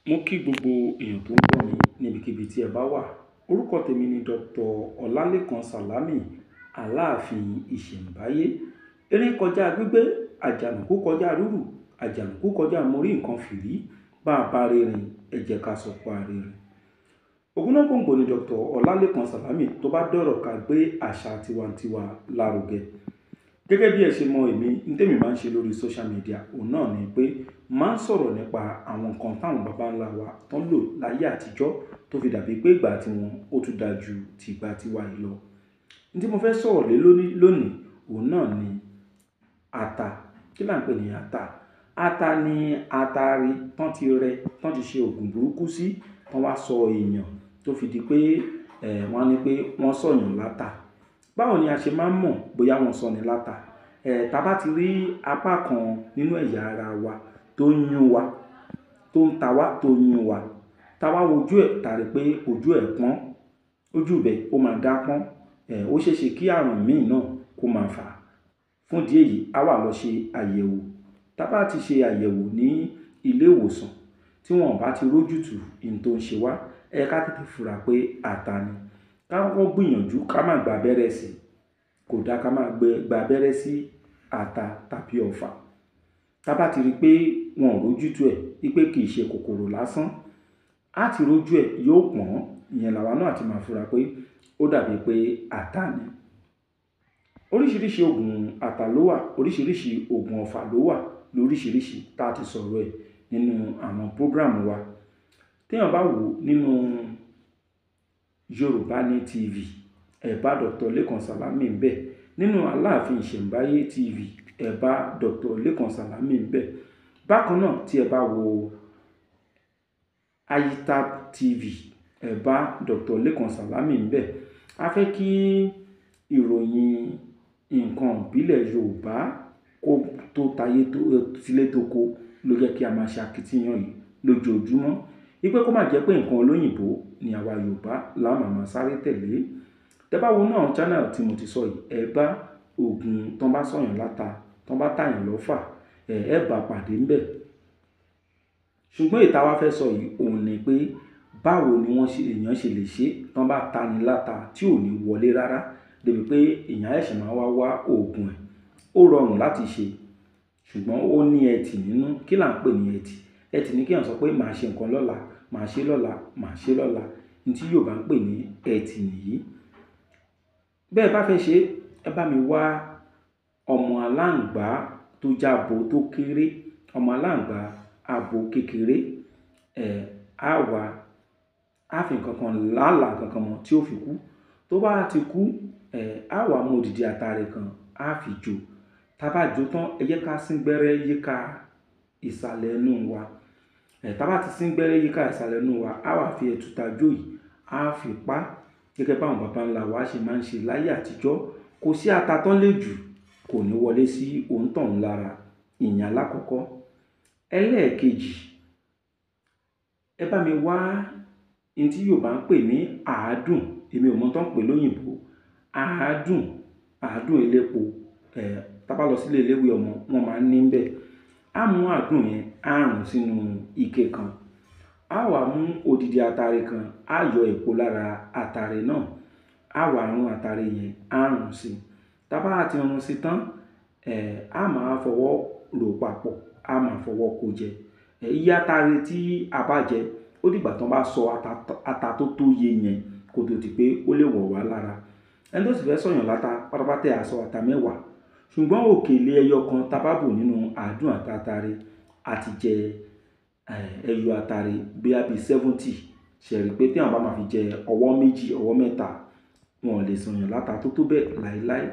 Mo kí gbogbo èèyàn tó ń gbọ́ mi níbikíbi tí ẹ bá wà. Orúkọ tèmi ni Dr. Ọlálékan Sàlámì, Aláàfin Ìṣẹ̀mbáyé. Erin kọjá gbígbé, àjànàkú kọjá rúrù, àjànàkú kọjá mo rí nǹkan fìrí, bá a bá rerin, ẹ jẹ́ ká sọ pé a rerin. Ògúnnágbòǹgbò ni Dr. Ọlálékan Sàlámì tó bá dọ̀rọ̀ ká gbé àṣà tiwantiwa lárugẹ. Gẹ́gẹ́ bí ẹ ṣe mọ èmi, ní tèmi máa ń ṣe lórí social media, òun náà ni pé máa ń sọ̀rọ̀ nípa àwọn nǹkan táwọn baba ńlá wa tán lò láyé àtijọ́ tó fi dàbí pé ìgbà tí wọn ó tún dáa ju ti ìgbà tiwa yìí lọ. Ní tí mo fẹ́ sọ̀rọ̀ lé lónìí, òun náà ni ata. Kí là ń pè ní ata? Ata ni atare tán ti rẹ, tán ti ṣe òògùn burúkú sí, tán wá sọ èèyàn tó fi di pé, wọ́n á ní pé wọ́n sọ̀yàn láta. Báwo ni a ṣe máa ń mọ̀ bóyá wọ́n sọ ni láta? Tá bá ti rí apá kan nínú ẹ̀yà ara wa tó ń yún wa, tó ń ta wá, tó ń yún wa, tá wá wojú ẹ̀, tá rí pé ojú ẹ̀ pọ́n, ojú ibẹ̀ ó máa dá pọ́n, ó ṣe é ṣe kí àrùn míì náà kó máa fà á. Fún ìdí èyí, a wà lọ ṣe àyẹ̀wò. Tá bá ti ṣe àyẹ̀wò ní ilé ìwòsàn, tí wọ́n bá ti rójútùú ohun tó ń ṣe wá, ẹ ká tètè fura pé ata ni. Ká kọ́kọ́ gbìyànjú ká má gba abẹ́rẹ́ sí i. Kò dáa ká má gba abẹ́rẹ́ sí ata tàbí ọfà. Tá bá ti rí pé wọn ò rójútùú ẹ̀, wípé kì í ṣe kòkòrò lásán, á ti rójú ẹ̀ yóò pọ́n. Ìyẹn làwa náà ti máa fura pé ó dàbí pé ata ni. Oríṣiríṣi òògùn ata ló wà, oríṣiríṣi òògùn ọfà ló wà lóríṣiríṣi tá a ti sọ̀rọ̀ ẹ̀ nínú àwọn program wa. Tí èèyàn bá wò nínú Yorùbá ní TV, ẹ bá Dr. Lékan Sàlámì ń bẹ. Nínú Aláàfin Ìṣẹ̀mbáyé TV, ẹ bá Dr. Lékan Sàlámì ń bẹ. Bákan náà tí ẹ bá wo Ayitab TV, ẹ bá Dr. Lékan Sàlámì ń bẹ. A fẹ́ kí ìròyìn nǹkan ìbílẹ̀ Yorùbá kó tó tayé tó sílé tó kó ló jẹ́ kí a máa ṣe akitiyan yìí lójoojúmọ́. Wípé kó má jẹ́ pé nǹkan olóyìnbó ni àwa Yorùbá la máa máa sáré tẹ̀lé. Tẹ bá wo inú àwọn channel tí mo ti sọ yìí, ẹ bá òògùn tán bá sọ̀yàn láta, tán bá tàyàn lọ́fà, ẹ bá pàdé ń bẹ. Ṣùgbọ́n èyí táa wá fẹ́ sọ yìí òun ni pé báwo ni wọ́n ṣe, èèyàn ṣe lè ṣe tán bá tani láta tí ò ní wọlé rárá, débi pé èèyàn ṣẹ̀ṣẹ̀ máa wá wá òògùn ẹ̀. Ó rọrùn láti ṣe, ṣùgbọ́n ó ní ẹ̀tì nínú. Kí là ń pè ní ẹ̀tì? Ẹ̀tì ní kí èèyàn sọ pé màá ṣe nǹkan lọ́la, màá ṣe lọ́la, màá ṣe lọ́la. Ohun tí Yorùbá ń pè ní ẹ̀tì nìyí. Bẹ́ẹ̀ bá fẹ́ ṣe, ẹ bá mi wá ọmọ aláǹgbá tó jábo tó kéré, ọmọ aláǹgbá abo kékeré, á wá, á fi nǹkan kan làálàá nǹkan kan mọ́ tí ó fi kú. Tó bá ti kú, á wá mú odidi atare kan, á fi jó. Tá bá jó tán, ẹ jẹ́ ká sín gbẹ́rẹ́ yíká ìsàlẹ̀ inú wa. Tá bá ti sín gbẹ́rẹ́ yíká ìsàlẹ̀ inú wa, á wá fi ẹ̀tù ta jó yìí, á fi pa. Gẹ́gẹ́ bí àwọn baba ńlá wa ṣe máa ń ṣe láyé àtijọ́. Kò sí ata tán lè jù, kò ní wọlé sí òǹtọ̀ún lára. Ìyẹn alákọ̀ọ́kọ́. Ẹlẹ́ẹ̀kejì, ẹ bá mi wá ohun tí Yorùbá ń pè ní àádùn. Èmi ò mọ̀ tán pè lóyìnbó. Àádùn, àádùn elépo. Tá bá lọ sílé eléwé ọmọ, wọ́n máa ń ní bẹ́ẹ̀. Á mú àádùn yẹn, á rùn sínú ike kan. Á wá mú odidi atare kan, á yọ èpo lára atare náà. Á wá rún atare yẹn, á rùn sí. Tá bá ti rún sí tán, á máa fọwọ́ rò papọ̀, á máa fọwọ́ kó jẹ. Iye atare tí a bá jẹ, ó dìgbà tí wọ́n bá sọ ata tó tó yé yẹn kó tó di pé ó lè wọ̀ wá lára. Ẹni tó sì fẹ́ sọ̀yàn láta, pátápátá a sọ ata mẹ́wàá. Ṣùgbọ́n òkèlè ẹyọ kan tá bá bù nínú àádùn àti atare, a ti jẹ, ẹyọ atare bóyá bí 70. Ṣẹ̀ rí pé tí èèyàn bá máa fi jẹ ọwọ́ méjì, ọwọ́ mẹ́ta, wọn ò lè sọ̀yàn láta tó tó bẹ́ẹ̀ láíláí.